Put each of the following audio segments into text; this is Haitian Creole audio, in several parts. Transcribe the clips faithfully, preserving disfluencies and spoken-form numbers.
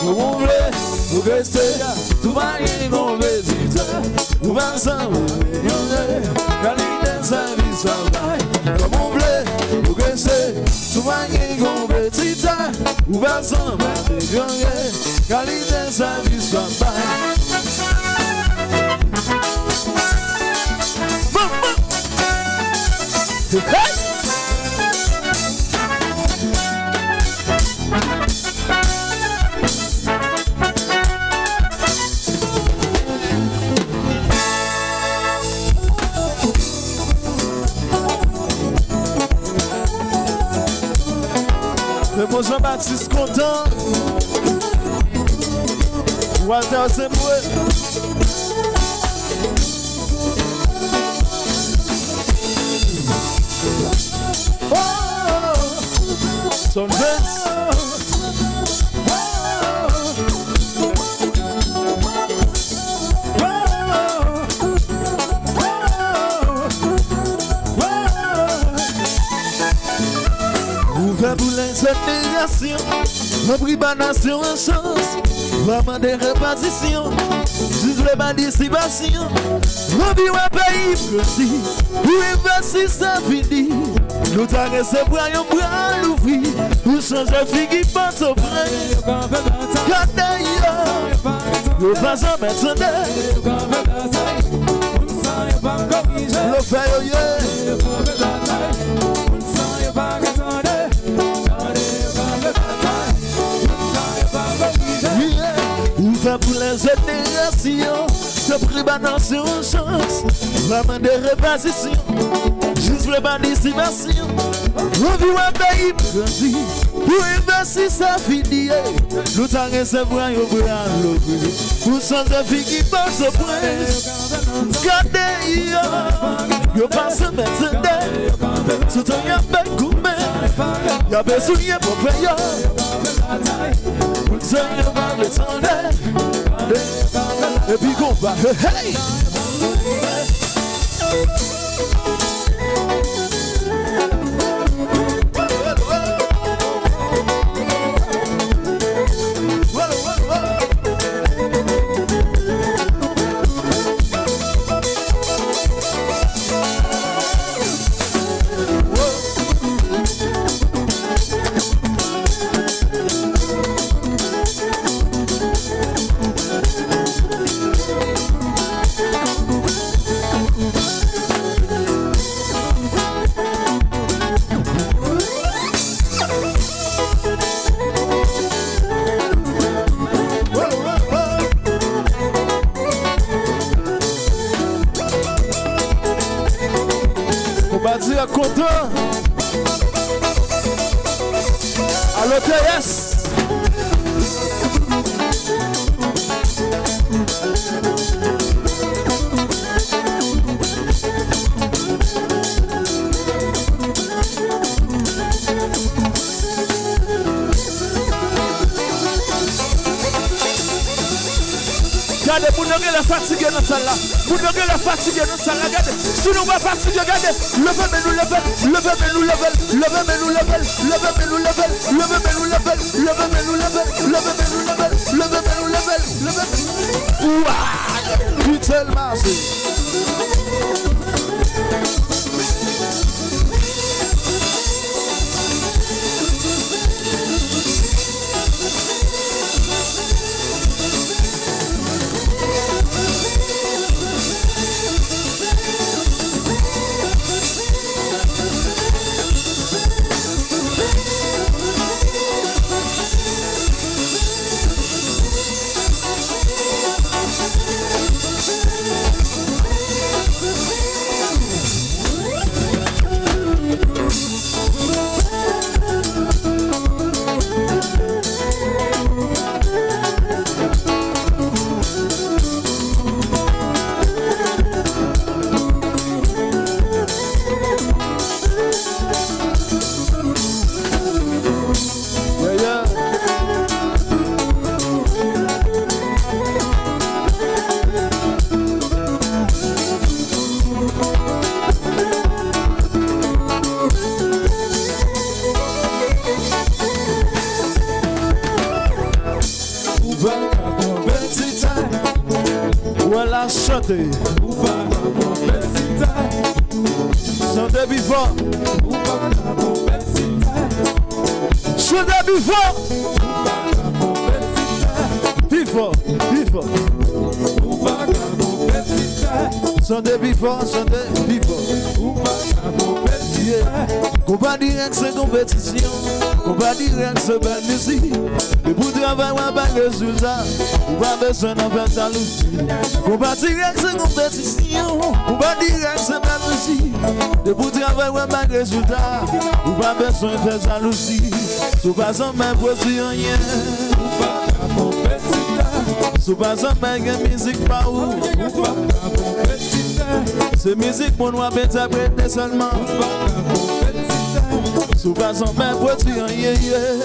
Kòman w vle pou rete, tou pa gen konpetitè, ou pa sanble yon kalite sèvis w ap bay. Kòman w vle pou rete, tou pa gen konpetitè, ou pa sanble yon kalite sèvis w ap bay. Hey! Raymond Jean Baptiste kontan. Walter Zembwe. Son Vince. Ouvè pou lèzenerasyon, anvi ba nasyon an chans. Pa mande repatisyon, jis vle ba disipasyon. Anvi wè peyi m grandi, pou envestisè vini. Nou ta resevwa yon bra louvri, pou chanje figi Pòtoprens. Gade yo, yo pa janmen tande. Blofè yo ye. Yeah. Ouvè pou lèzenerasyon, tanpri ba nasyon an chans. Pa mande repatisyon, jis vle ba disipasyon. Anvi wè peyi m grandi, pou envestisè vini. Nou ta resevwa yon bra louvri, pou chanje figi Pòtoprens. Gade yo, yo pa janmen tande. Toutan y ap bèk goumen, y ap esouye pwòp frè yo. Moun sa yo pa vle tande. Epi konba, hey, hey. Konba dirèk kontan. Alo, T S. Gade, moun yo genlè fatige nan sal la. Moun yo genlè fatige nan sal la. Gade, si nou pa fatige, gade. Leve men nou, leve l, leve men nou, leve l, leve men nou, leve l, leve men nou, leve l, leve men nou, leve l, leve men nou, leve l, leve men nou, leve l, leve men nou, leve l, leve men nou. Wa! Kite l mache. Ou pa ka konpetitè. Ou wè la chante. Ou pa ka konpetitè. Chante pi fò. Ou pa ka konpetitè. Chante pi fò. Ou pa ka konpetitè. Pi fò, pi fò. Ou pa ka konpetitè. Chante pi fò, chante pi fò. Ou pa ka konpetitè. Yeah. Konpa dirèk se konpetisyon. Konpa dirèk se bèl mizik. Depi w travay w ap bay rezilta. Ou pa bezwen nan fè jalouzi. Konpa dirèk se konpetisyon. Konpa dirèk se bèl mizik. Depi w travay w ap bay rezilta. Ou pa bezwen fè jalouzi. Si w pa janm pwodui anyen. Ou pa ka konpetitè. Si w pa janm gen mizik pa ou. Ou pa ka konpetitè. Se mizik moun w ap entèprete sèlman. Ou pa ka konpetitè. Si w pa janm pwodui anyen, yeah.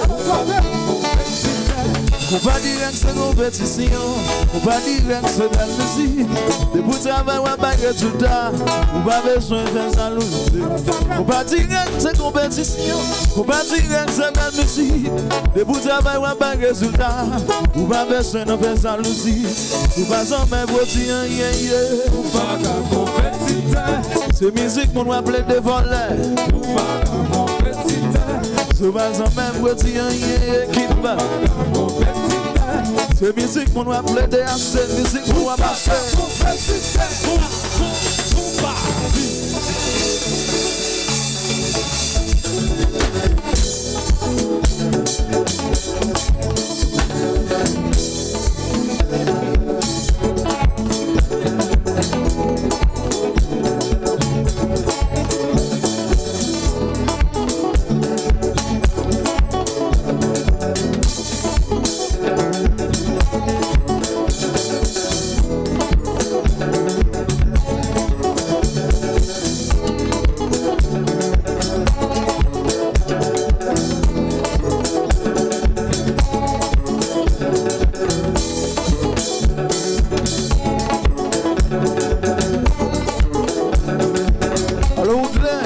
Konpa dirèk se konpetisyon. Konpa dirèk se bèl mizik. Depi w travay w ap bay rezilta. Ou pa bezwen fè jalouzi. Konpa dirèk se konpetisyon. Konpa dirèk se bèl mizik. Depi w travay w ap bay rezilta. Ou pa bezwen nan fè jalouzi. Ou pa janm pwodui anyen, yeah. Ou pa ka konpetitè. Se mizik moun w ap plede vòlè. Ou pa ka konpetitè. Si w pa janm pwodui anyen, ekip. Ou pa ka konpetitè. Se mizik moun w ap plede achte, mizik moun w ap achte. Ou pa ka konpetitè. Ou, ou, ou pa. Alo, Woodley.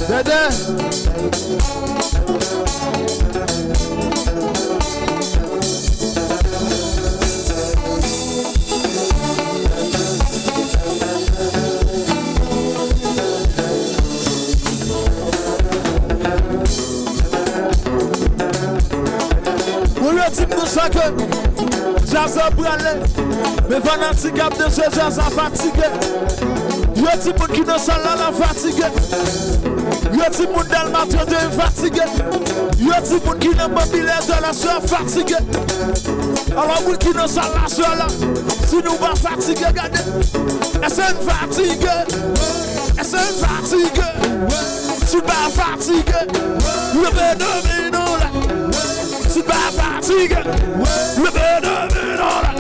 Dèdè. Bon, yo di m konsa ke djaz la prale, men fanatik ap danse djaz la fatige. Yo di moun ki nan sal la, la fatige. Yo di moun Dèlma trannde fatige. Yo di moun ki nan Bambilè de la Sè fatige. Alò, moun ki nan sal la, sè la, si nou pa fatige, gade. Èske n fatige? Èske n fatige? Si n pa fatige, leve de men nou la. Si n pa fatige, leve de men nou la.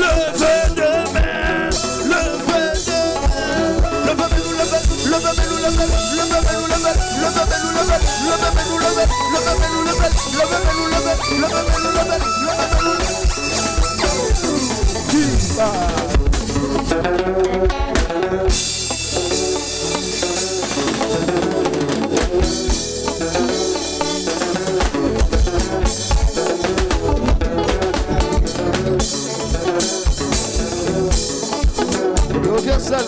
Leve de men. Leve de men. Leve men nou, leve, leve men nou, leve, leve men nou, leve, leve men nou, leve, leve men nou, leve, leve men nou, leve, leve men nou, leve, leve men nou, leve, leve men nou, leve. Viva! Yo, gen sèl.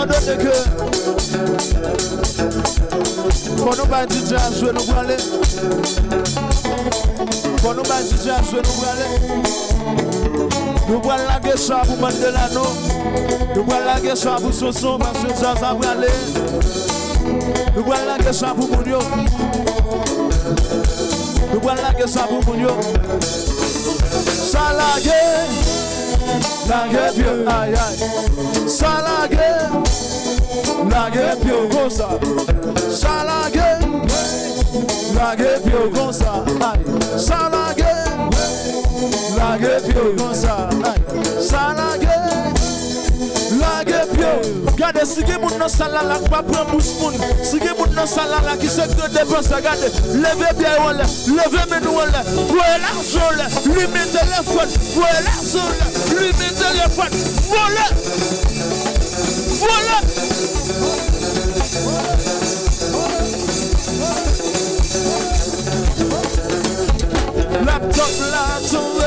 Note ke fò nou bay D J a jwe, nou prale. Fò nou bay D J a jwe, nou prale. Nou pral lage sa pou Mandelano. Nou pral lage sa pou Sonson, paske djaz la prale. Nou pral lage sa pou moun yo. Nou pral lage sa pou moun yo. Sa lage. Lage pye w, ay, ay. Sa lage. Lage pye w konsa. Sa lage. Lage pye w konsa. Ay. Sa lage. Lage pye w konsa. Ay. Sa lage. Lage pye w. Gade, si gen moun nan sal la, la k pa pran bous moun. Si gen moun nan sal la, la ki se gwo depansè, gade. Leve pye w anlè. Leve men nou anlè. Voye lajan anlè. Limen telefòn. Voye lajan anlè. Limen telefòn. Vole. Vole. Laptop la tonbe.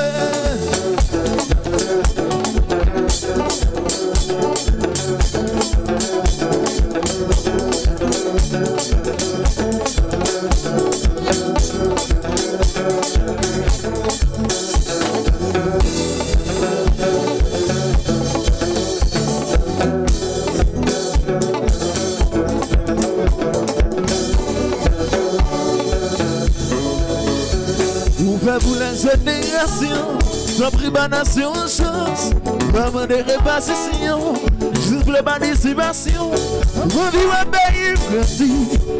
Ouvè pou lè jenerasyon, tanpri ba nasyon an chans. Pa mande repatisyon, jis vle ba disipasyon. Anvi wè peyi grandi,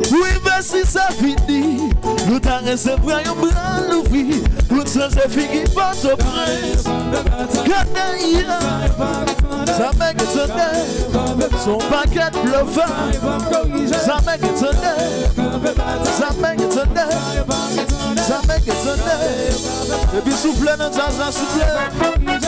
pou envestisè vini. Nou ta resevwa yon bra louvri, pou n chanje figi Pòtoprens. Gade ya, sa mèg tande, se yon pakèt blofè. Sa mèg tande, sa mèg tande, sa mèg tande. Epi soufle nan djaz la, soufle.